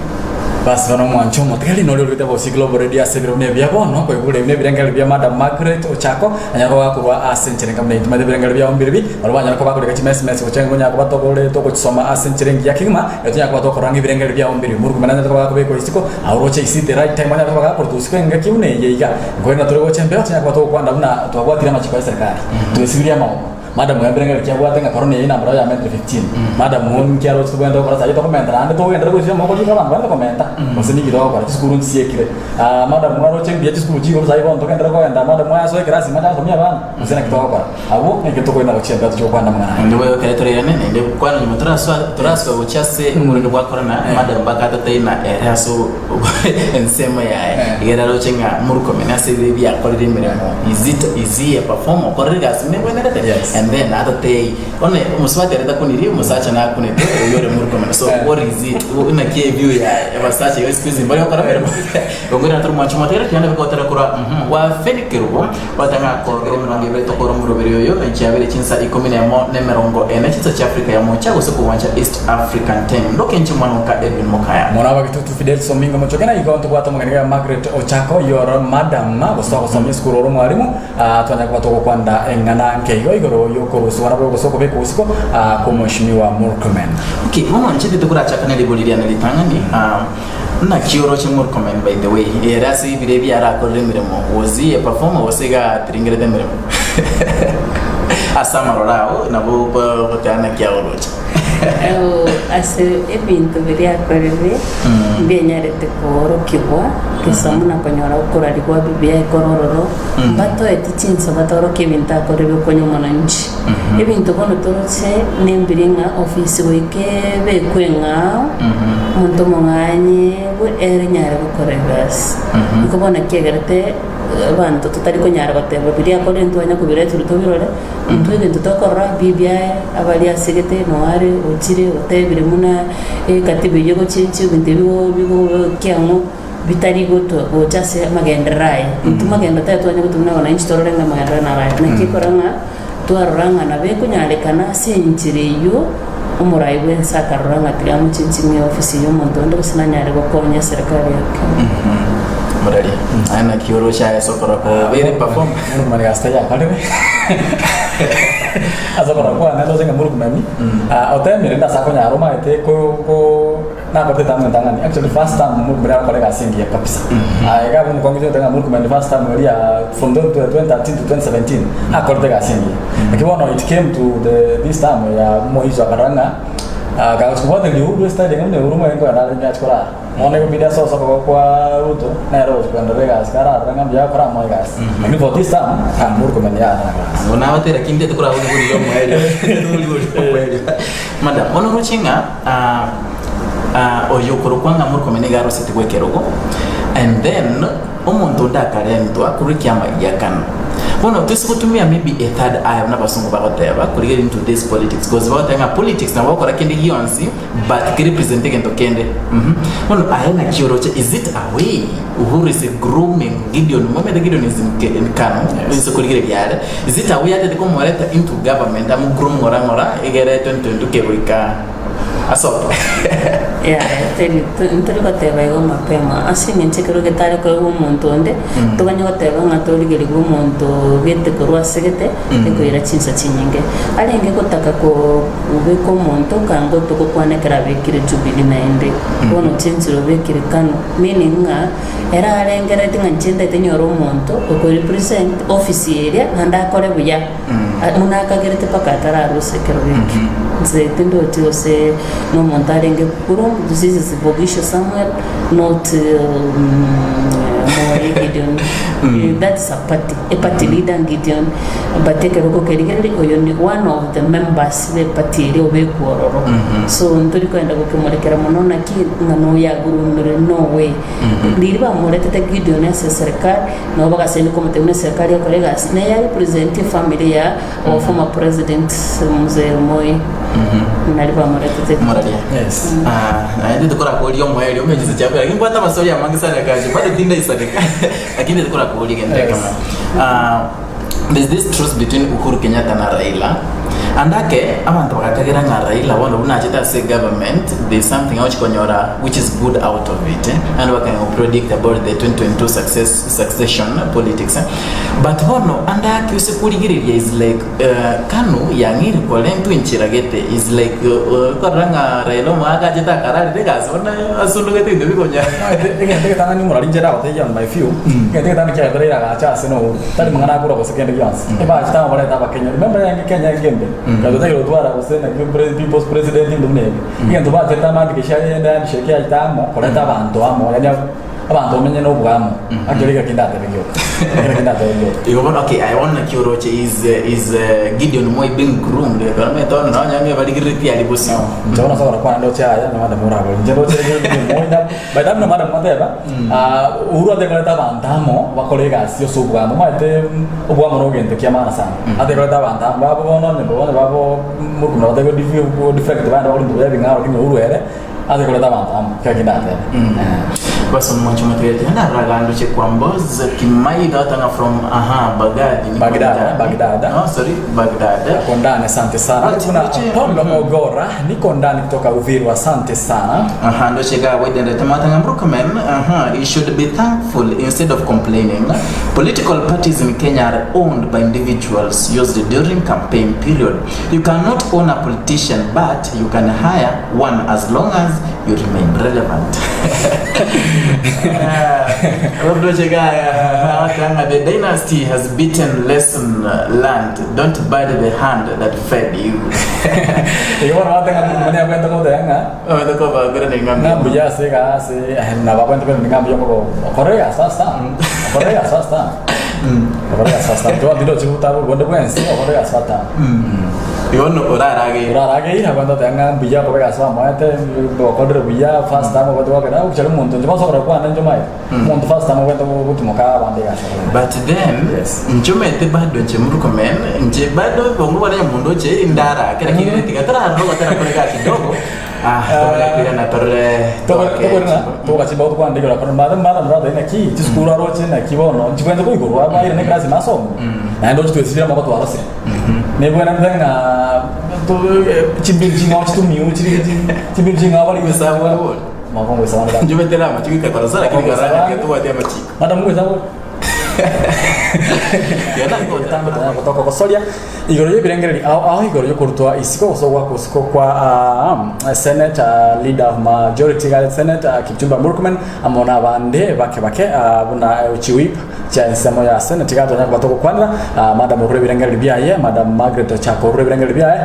Basi bono omwanche omotigari noria orwete bosie Global Radio ase ebiro buna ebi bia bono, koigure ebi nebirengererio bia Madam Margaret Ochako, anyare koba gakorwa ase enchera enga buna eyio. Timanyete ebirengererio biao mbiribi, baria banyare koba bakorika chimesmesi gochia ng'a onyare koba tokore togochisoma ase enchera engiya kegima, erio tonyare koba tokorora ng'a ebirengererio biao mbiribi. Morukumene anyare koba gakobekwa isiko, aoroche is it the right time anyare koba gakorutwa isiko engaki buna eye iga. Nkoirana tore gocha embeo tonyare koba togokwana buna twabwatire amachiko y'eserekari, twesibirie amaomo. Madam oyo mbirengererio ki abwate ng'a korona eye nambora yamentire 15. Madam oyo ninki aroche tobwenerete gokora sayi tokomenta naende togenderere goisia amaboko riko abanto bande tokomenta gose ninki togokora chisukuru nchisiekire. Aa madam oyo aroche mbuya chisukuru chigoro sayi bono togenderere kogenda madam oyo asoe ekerasi ime ache gosomia abana gose naki togokora. Abwo nekio tokoenda gochia mbere tochie gokwana amang'ana aya. Naende boigo ekero torairane naende kwana nyuma torasoa torasoa gochia ase oborwani bwa korona madam bakatoteina ere ase ensemo yaye egere aroche ng'a Murkomen ase ebibe biakorire emeremo is it is he a performer okorire egasi buna ebwenerete Yes. and then atotei one omosubati aria takuniri omosacha nakunete oyio ore Murkomen so what is it naki eview yaye abasacha igo siku hizi mbari gokora emeremo Ong'ina tore mwanche motere kianda bigotera korwa gwa Feli Kerubo, gwateba ng'a korokera emerongo ebere tokore omoroberi oyo, na chiabere chinsa ikomi nemo na emerongo ene chinsa chia Afrika ya Mocha gose kogwancha East African Time. Ndoke inche omwana oka Edwin Mokaya. Mono abagitutu Fidel Somingo Mochoke na igo ntobwate omogeni oye Margaret Ochako oyio ore madam gose ogosomia esukuru ore omwalimu ah, twanya koba togokwanda eng'ana nke igo igoro yokorusigwa nabo gose okobekwa isiko ah, kwa Mheshimiwa Murkomen. Okay, bono inche titokorachakana ribori riane ritang'ani ah, Naki oroche Murkomen by the way, ere ase ebiro ebi arakorire emeremo, was he a performer gose iga atiringerete emeremo? Ase amaroro ao nabo ogoteba naki aoroche. Ase ebinto biria akorire mbianyarete koorokigwa gesomo na konyora okorarigwa bibe ekero ororo mbatoeti chinsa batorokie ebinto akorire biokonya omonanchi. Ebinto bono toroche nembiri ng'a ofisi goika ebekwe eng'ao, omonto omong'anyigwe ere nyare gokora egasi. Iko bono ekiagerete abanto totari konyara goteba biria akorire ntwanya kobireta tori tobirore, intwe egento tokorora bibiaye abaria asegete noo are ochire otebire buna ekatiba eywo egochenchia ebinto ebi bigo kiang'o. bitari gotwa gocha ase amagenderero aye. Intwe magendo tari twanya gotwa buna abananchi torore ng'a amagenderero naro aya. Naki ekora ng'a twarora ng'a nabo ekonyarekana ase enchera eyio omorai bw'ense akarora ng'a tiga amochenchie ng'a eofisi ya omonto onde gose nanyare gokonya eserekari ya Kenya. Muraria, aye naki oroche aye ase okorora kwa obeire performer. Murkomen gasi tayakorire ase okorora kwane ndoche ng'a Murkomen otemire rende ase akonyara omanyete ko ko Nakorete etamu entang'ani actually first term Murkomen agokora egasi engiya kabisa. Aye iga abwo omokong'u inche ng'a Murkomen first term eria from 2013 to 2017 akorete egasi engiya. Lakini bono it came to the this term ya moiso akarora ng'a akagochi kobwatereria Uhuru estyle enga buna Uhuru omwene nkoenda arenge achi korara. Bono ekobidi ase osoka kwa Ruto nere ogochi koenderera egasi kararore ng'a mbuya akore amoe egasi. Lakini for this term Murkomen yatana egasi. Bono nabatera ki ntete korabori bori omoerio. Bori omoerio. Madam, bono oroche ng'a oyo okorokwa ng'a Murkomen nigo arosetigwe ekerogo, and then omonto onde akarentwa korwa ekiama gia kano. Bono toise gotumia maybe a third eye buna abasongo bagoteba korigereria into this politics cause bagoteba ng'a politics nabo ogokora kende gionsi but ke represent egento kende mmh. Bono aye naki oroche is it a way Uhuru is grooming Gideon momanyete Gideon is in in Kanu inse korigereria are is it a way atete komoreta into government amo groom ng'ora ng'ora egere 2022 kegoika asoke. Yaya, teri ntori goteba igo mapema ase eng'encho ekero getare koegwa omonto onde, toganye goteba ng'a torigerigwe omonto gete korwa ase gete, ekoira chinsa chinyinge. Arenge gotaka kobeka omonto kanga otogokwana ekero abekire Jubilee naende, bono ochenchire obekire Kanu, meaning ng'a ere arengereretie ng'a inche ntaete nyore omonto okorepresent ofisi eria naende akore buya. Buna akagerete mpaka atararwa ase ekero geke. Inse tindochi gose nomonto arenge groom, this is Bogisho Samuel, not Moi Gideon. That is a party, a party leader Gideon, but ekero ogokerigereria oyo ni one of the members be party eria obekwa ororo. So ntori kogenda gokemorekera mono naki ng'a noyo agurumire no way. Riria bamoretete Gideon ase eserekari, nabo bagasenda komotebia buna eserekari ekore egasi, naye ya represent efamily ya our former president Mzee Moi. Nario bamoretete. Moraria. Yes. Ah, naende tikorakoria omoerio omechise chiabo lakini mbwate amaswali amange sana kache bado tindaisaneka lakini tikorakoria gento Yes. ekemo Ah, there's this truce between Uhuru Kenyatta na Raila and ake abanto bagakagera ng'a Raila bono buna achete ase government there's something agochi konyora which is good out of it eh? and bakanya predict about the 2022 success succession politics eh? but bono ande ake ase korigereria is like Kanu yang'eire kore intwe enchera gete is like okorora ng'a Raila omogaka achete akararire egasi bono asundugete ebinto bikonyara. Egento egetang'ani omorari inche ndagotebia on my view, egento egetang'ani kiaye Raila agacha ase na Uhuru, tari mang'ana akorwa gose kende gionsi. Ebachete amo barete abakenya. Remember yarenge Kenya enke embe, ekero totagete gotwara gose naki pre- people's president ebinto buna ebio. Egento bachete amandike chiaye handshake yaito amo, koreta abanto amo yaani Abanto bamenye nobwamo. Akero iga kindatebe gioka. Ekero kindatebe gioka. Igo bono okay, aye bono naki oroche is is Gideon Moi being groomed ekero omanyete bono nonye ng'a ebarigereretie aria bosio. Inche bono ase ogokwana ndoche aya na madam orabore. Inche ndoche Gideon Moi na by the time na madam ngoteba ah, Uhuru atekorete abanto amo bakore egasi ase obwamo. Omanyete obwamo no egento kia maana sana. Atekorete abanto amo babo bono onye bono babo mokuna batebe deflect bande bakore ebinto bia ebing'ao lakini Uhuru ere Ase koreta abanto amo, kera kende atebe. Basi omwancho motigerete naragandoche kwa Mboz Kimai Gatanga from aha Bagadi niko Bagdad, ndani. Bagdad. No, sorry Bagdad. Ako ndani, asante sana. Wache, Kuna wache. Apollo Ogora, niko ndani kutoka Uthiru, asante sana. Aha, ndoche ga wedendete matanga Murkomen. Aha, you should be thankful instead of complaining. Political parties in Kenya are owned by individuals used during campaign period. You cannot own a politician but you can hire one as long as you remain relevant. The dynasty has beaten lesson learned. Don't bite the hand that fed you. Igo bono bateba ng'a muna abwate goteba ng'a Omanyete kobakora ne ng'a ng'ambia. mbuya ase egasi nabo abwate korende ng'a mbuya okogo okore egasi first time okore egasi first time okore egasi first time tobwati ndoche botabe bonde bwensi okore egasi first time. Igo bono orarageire. Orarageire abande oteba ng'a mbuya okoba egasi bamoete, okorire buya, first time obwate gwakera, ogochia omonto inche bono okogora kwane inche omanyete, omonto first time obwate gotimoka abande egasi okorire. But then, Yes. inche omanyete bado inche Murkomen, inche bado obongo bwane onye omonto oche indara kera kende tiga torarore ogotera kore igaa kidogo, ah, tobare koirana torore toake Tokorina togachimba gotokwana igoro akoro madam madam brother naki chisukuru aroche naki bono nchibwenerete koigorwa abaire ne class masomo naende oche twesibire amaboko twarosire Nebwenerete ng'a chimbiri ching'ao chitumiwe chiri chimbiri ching'ao bari Goisaba ore bori. Mako ngoisaba ande Inche omanyete namachiko ekakorosana lakini Ngoisaba karara ande. tobwati amachiko. Madam ngoisaba ore. Gotoka gosoria igoro y'ebirengererio ao ao igoro y'okorutwa isiko gose ogoakwa isiko kwa ah, Senate ah, leader of majority gare Senate ah, Kipchumba Murkomen amo nabande bake bake ah, buna eh, chiwip Chia ensemo ya ase, na tiga tonya koba togokwanera, Madam orure ebirengererio biaye, Madam Margaret ochaka orure ebirengererio biaye,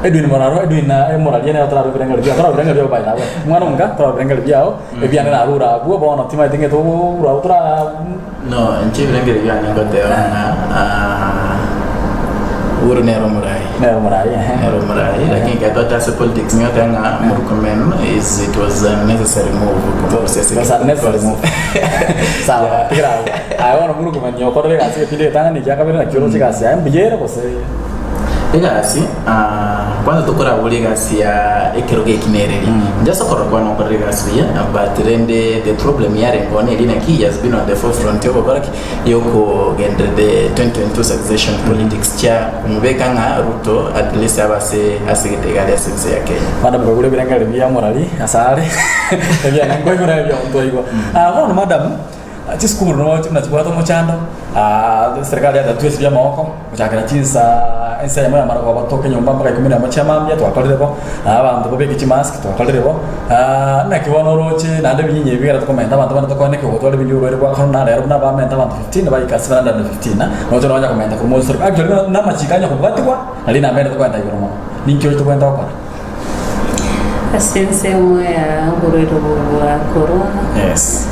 Edwin Moraro, Edwin na emoraria nere otararua ebirengererio biao, torarua ebirengererio biao by the way, omwana onga torarua ebirengererio biao, ebiane narure abwo, bono timanyeti ng'ai togourwa abwo tora No, inche ebirengererio biane ngoteba ng'a Uhuru nere omorai. Nere omorai, ehe. Nere omorai, lakini ekero twachete ase politics nigo oteba ng'a Murkomen is it was a necessary move komorusia ase It was a necessary move. Sawa, Yeah. tigera abwo. Aye bono Murkomen okorire egasi egepindi egetang'ani ekia kabere naki oroche egasi yaye mbuya ere gose Egasi ah, kwanza tokoraboria egasi ya ekerogo eki nereri inche ase okorora kwane okorire egasi buya but rende the problem yarenge one eri naki he has been on the forefront yogokora ki yokogenderera the 2022 succession politics chia komobeka ng'a Ruto at least abe ase ase egete ase ense ya Kenya. Madam koigure ebirengererio bia omorari ase are ebiane nkoigure ebia omonto oigwa. Ah, bono madam, chisukuru no buna chibwate omochando, ah, serikali yateba twesibie amagoko, gochakera chinsa ensa eyemo ya marogoba toke nyomba mpaka ikomi na emo chia mambia twakorire bo, na abanto babeke chimask twakorire bo, ah, naki bono oroche naende ebinyinyi ebi ekero tokomenta abanto bande tokoeneka ogotwara ebinto bia oborwaire bwa corona rero buna bamenta abanto 15 baika 715 noche nonya komenta korwa moisoro actually na amachiko anya kobwatigwa, nario namende tokoenda igoro mono. Ninki oria tobwenerete gokora? Ase ensemo ya oborwaire obo bwa korona, Yes.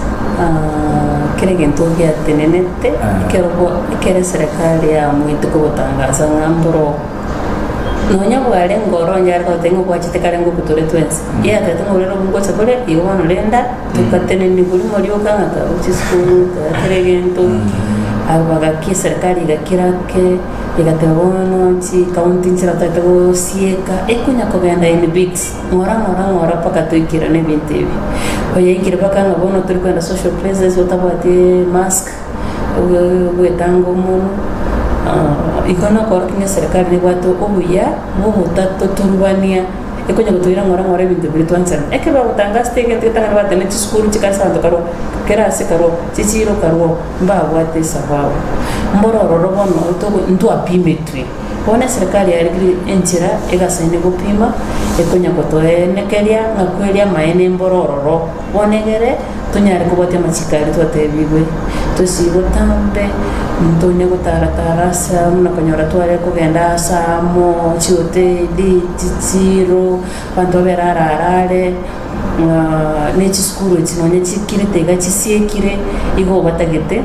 kera egento giatenenete, Ah. ekero bo ekero eserekari yamoete kobotangasa ng'a mboro nonya bware ngoro onye are goteba ng'a obwachete kare ngokutore twensi, yatebete ng'a oborwaire obo ngocha bore, igo bono renda togateneniwa rimo rioka ng'a kagochia esukuru, kara kera egento, abwo bagakia eserekari egakira ake. Egateba bono chikaunti nchiratagete gosieka, ekonya kogenda in bits, ng'ora ng'ora ng'ora mpaka toikerane ebinto ebi. Oyaikire mpaka ng'a bono tori kogenda social places otabwati mask, ogwetanga omonwe, igo nokorokia ng'a eserekari nebwate obuya bwa ogototurubania, ekonya gotoira ng'ora ng'ora ebinto biria twancherana. Ekero bagotangasete egento getang'ani bateba chisukuru chikanisa abanto karwo, kera ase karwo, chichiro karwo. Mbabwate esababu. Mboro ororo bono togo ntwapimetwe. Bono eserikari yarigire enchera egasaine gopima ekonya gotoenekeria ng'a kweri amaene mboro ororo. Bono egere tonyare kobwatia amachiko aria twatebigwe. Tosie botambe ntonya gotaratara ase amo na konyora tware kogenda ase amo, chihoteli, chichiro, abanto babere ara arare. Ng'a ne chisukuru echi nonye chikirete iga chisiekire, igo obatagete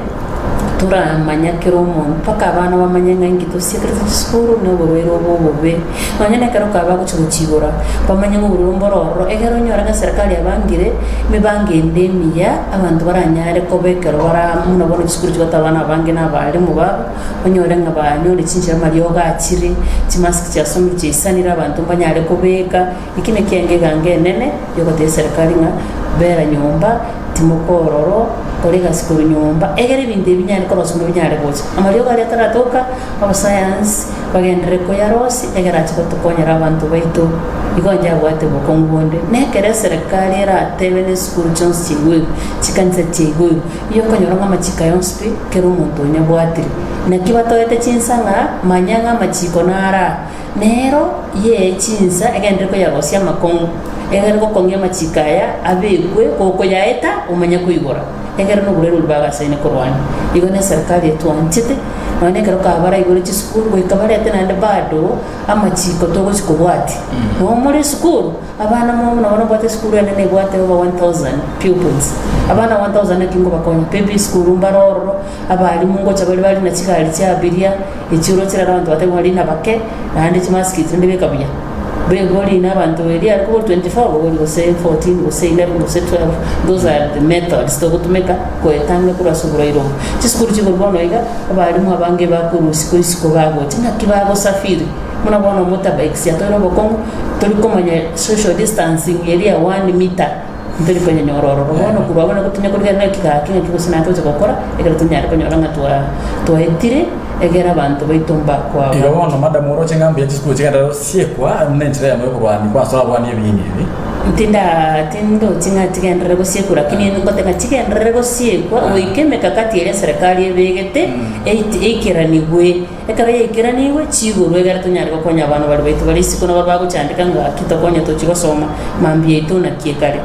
toramanya kera omonto mpaka abana bamanye ng'a inki tosiekerete chisukuru na oborwaire obo obobe. Nonye na ekero kaba bagochia gochigora, bamanye ng'a oborwaire mboro ororo, ekero onyore ng'a eserekari yabangire emibango ende emiya, abanto baranyare koba ekero bara buna bono chisukuru chigoteba abana abange na abalimu babo, onyore ng'a banyore chinchera amariogo achire, chimask chiasomire chiaisanire abanto mbanyare kobeka. Eki nekianga eganga enene y'ogotebia eserekari ng'a bera nyomba, timoka ororo, kora egasi korwa nyomba, egere ebinto ebi binyare korosiwa binyare gocha. Amariogo aria ataratoka, abasayansi bagenderere koyarosia egere ache gotokonyera abanto baito igo inche abwate obokong'u bonde. Nekero eserekari eratebe na esukuru chionsi chiaigwegwe, chikanisa chiaigwegwe, igo okonyora ng'a amachiko aya onsi pi, kera omonto onyabwatire. Naki batoete chinsa ng'a manya ng'a amachiko naro aa. Nero ye chinsa egenderere koyagosia amakong'u, egere gokong'ia amachiko aya abekwe, gokoyaeta omanye koigora, egere noborwaire boria bagasaine korwania. Igo neserikari etwanchete, nonya nekero kabaraigore chisukuru goika barete naende bado amachiko togochi kobwatia. Nabo more esukuru, abana mo buna bono mbwate esukuru enene ebwate over 1000 pupils, abana 1000 naki nkobakonya? Maybe esukuru mbare ororo, abalimu ngocha bare bare na chigari chia abiria, Echiro chirare abanto batari ng'a rina bake, naende chimask chinde beka buya. Bego rina abanto eria are kobora 24 bogori gose 14 gose 11 gose 12 those are the methods togotumeka koetanga korwa ase oborwaire obo. Chisukuru chigoro bono iga, abalimu abange bakorwa isiko isiko bagocha naki bagosafiri buna bono motorbikes chiatoire obokong'u tori komanya social distancing eria ya one meter ntori konyanyora ororo. Bono korwa abwo nabo tonya korigereria ng'a gaki ng'aki gose naye togocha gokora, ekero tonyare konyora ng'a twa twaetire, egere abanto baito mbakwaba. Igo bono madam oroche ng'a mbuya chisukuru chigenderere gosiekwa buna enchera eyemo yokorwania kwase orabwanie ebiini ebi. Tinda tindochi ng'a chigenderere gosiekwa lakini ngote ng'a chigenderere gosiekwa goika emekakati eria eserekari ebegete eit eikeranigwe. Ekero yaikeranigwe, chigurwe egere tonyare gokonya abana baria baito bare isiko nabo bagochandeka ng'a gaki tokonye tochie gosoma, mambia yaito naki ekare.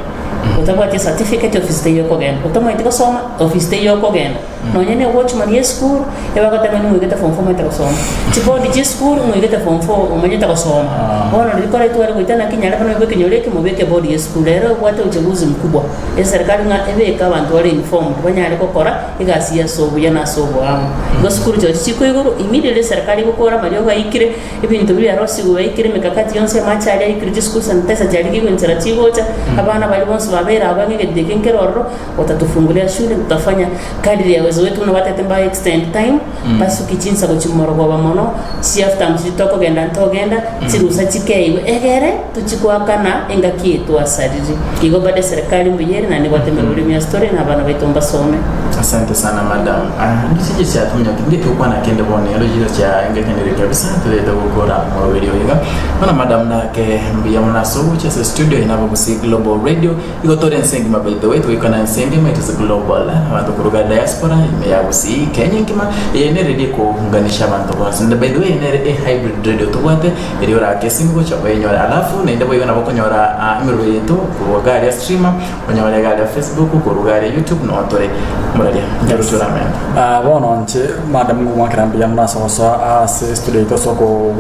Otabwati ecertificate ofisi teiyo okogenda, otomaeti gosoma ofisi teiyo okogenda. Nonye ne ewatchman ya esukuru, ebagoteba ng'a nimoigete form four omanyete gosoma. Chibodi chia esukuru ng'oigete form four omanyete gosoma. Bono riria koraitware goita naki nyare buna oigwe ekenyoro eke mobeke ebodi ya esukuru. Rero ebwate uchaguzi mkubwa, eserekari ng'a ebeke abanto bare informed banyare gokora. Egasi y'ase obuya na ase oboamo. Igo sukuru chirochio chikwa igoro, immediately eserekari egokora amariogo aikire, ebinto biria biarosigwe baikire, emekakati yonsi amache aria aikire chisukuru sanitizer chiarigigwe enchera chigocha, abana baria bonsi babeire abwo ang'e egento eke nkere ororo, watatufungulia shule tutafanya kadiri ya uwezo wetu buna batete mba extend time, basuki chinsa gochia morogoba mono, chi half term chiria tokogenda ntogenda, chirusa chikeigwe egere tochie goakana engaki eye twasarire. Igo bado eserekari mbuya ere naende ebwate emeroberi emiya ase tore na abana baito mbasome. Asante sana madam. Ah, ndichiche chiatumia tingeti gokwana kende bono ero chicha chia engekenire kabisa torete gokora omoroberi oyo iga. Bono madam nake mbuya mono ase ogocha ase studio eye nabo Gusii Global Radio. Igo tore ense engima by the way, togoikana ense engima, it is global. Abanto koruga diaspora, ime ya Gusii, Kenya engima, eye nere radio ekounganisha abanto bonsi. Naende by the way, nere e hybrid radio tobwate, eria orake esimi gocha oyenyore. Alafu naende boigo nabo okonyora ah, emerobio yaito korwa iga aria stream, onyore iga aria Facebook, korwa iga aria YouTube, noo tore. Moraria, nyaruche oramenta. Ah, bono inche madam ngomwakera mbuya mono ase ogosoa ase estudio yaito ase oko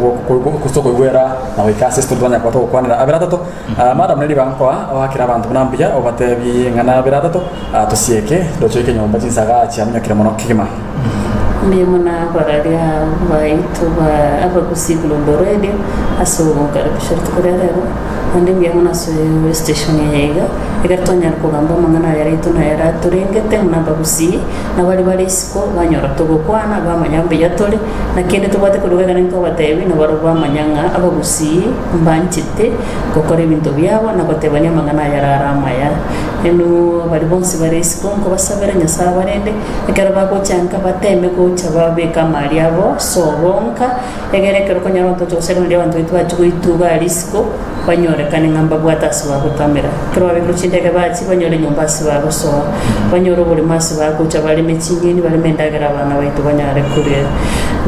ase okoigwera na goika ase estudio twanyara koba togokwanera abere atato. Ah, madam neri bankoa oakere abanto buna mbuya obatebi ng'a nabere atato ah, tosieke toche oike nyomba chinsaga chiaminyokire mono kegima. Mbuya mono abararia baito ba Abagusii Global Radio ase ogokaribisha rituko ria rero, naende mbuya mono ase estation eye iga, ekero twanyara kogamba amang'ana aya aito na ayare atorengete buna Abagusii, na baria bare isiko banyora togokwana bamanya mbuya tore, na kende tobwate korwa iga ekero twabatebi nabarobwo bamanya ng'a Abagusii mbanchete gokora ebinto biabo na gotebania amang'ana ayare are amaya. Inwe baria bonsi bare isiko nkobasabera Nyasae abarende, ekero bagocha nka bateme gocha babeke amari abo sobo nka, egere ekero okonyora abanto bache gosarigwa naende abanto baito bache goituga aria isiko, banyorekane ng'a mbabwate ase bagotamera. Ekero babekirwe chindege bachie banyore enyomba ase bagosoa, banyore oboremo ase bagocha bareme chinyeni, bareme endagera abana baito banyare koria.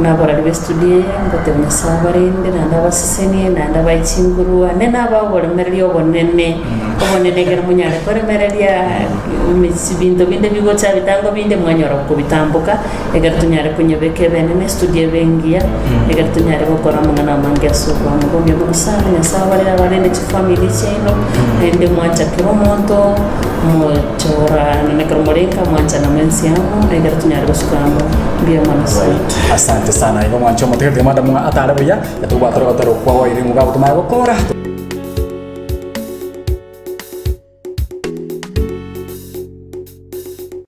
Nabarari b'estudio eye, ngotebia Nyasae abarende naende abasesenie naende abae chinguru ane nabae oboremereria obonene, obonene ekero monyare koremereria emechie binto binde bigocha bitango binde mwanyora kobitamboka. Ekero tonyare konyebeka ebenene estudio ebe engiya, ekero tonyare gokora amang'ana amange ase oboamo bwa omuya sana, Nyasae abarere abarende chifamiri chiaino, naende mwancha kera omonto, mochora nonye ekero more nka mwanchana mwensi amo, ekero tonyare gosuka amo, mbuya mono sana. Right. Asante sana igo mwanche omotegereri madam atare buya, tobwate ogotera okwa gwaire ng'o gagotomanya gokora.